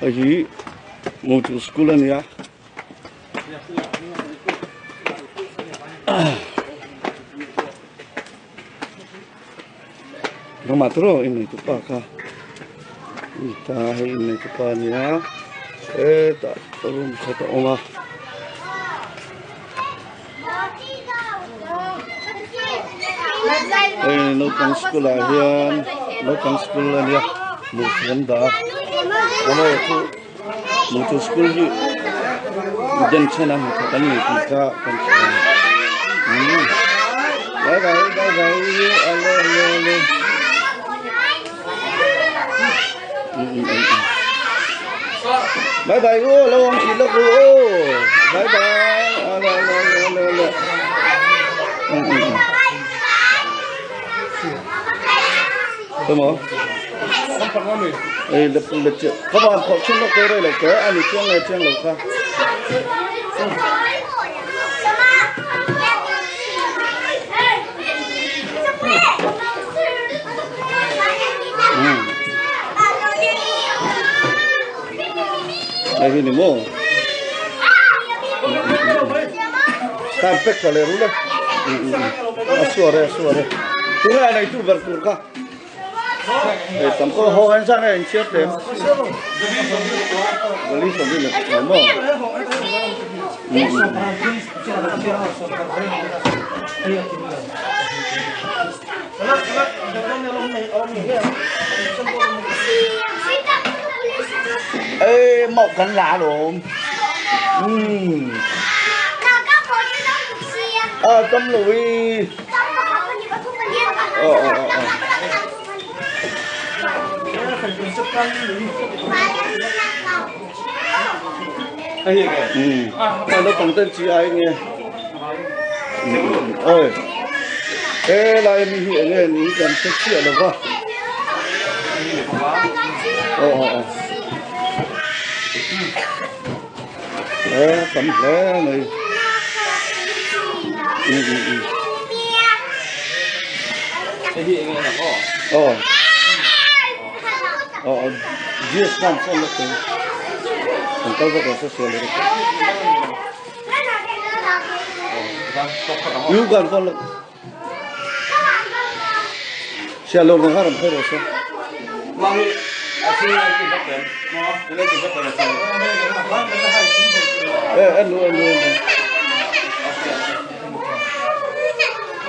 Hei hi motor school a nia. Nangmah tiraw inn neitu pa kha ta hei inn neitu pa a nia hetah room khat a awm a. Hei naupang school ah hian naupang school a nia murti an dah a amaherawhchu motor school hi denchhen a hmuh theih an ni tih kha kan hria bye bye bye bye ale ale ale bye bye u lo awm tih lawk u aw bye bye ale ale ale ale Emaw ei le le che ka van phawh chin lawk te rei lo te ani chiang nge chiang lo kha. Hei hi ni maw? Kan pek tha le ru le. A suar e, a suar e. Tunge a neitu ber tur kha. Hei tam ko ho han sang e in chhiar tem. Gali sabi le maw? Ê, mọc cắn lá đúng Ừ. À, tâm lùi. Ờ, ờ, ờ, ờ. Ừ. Nó còn tên chị ai nghe. Ơi. Ê, lai mi hi nghe ni kan se chia lo va. Ờ ờ ờ. Ê, tam hle mai. Ừ ừ ừ. Ờ. Ờ, GS kan phone la te. Kan kal vak lo se sual le. Yu kan phone la. Sia lo na haram phero se. Eh, anu anu anu.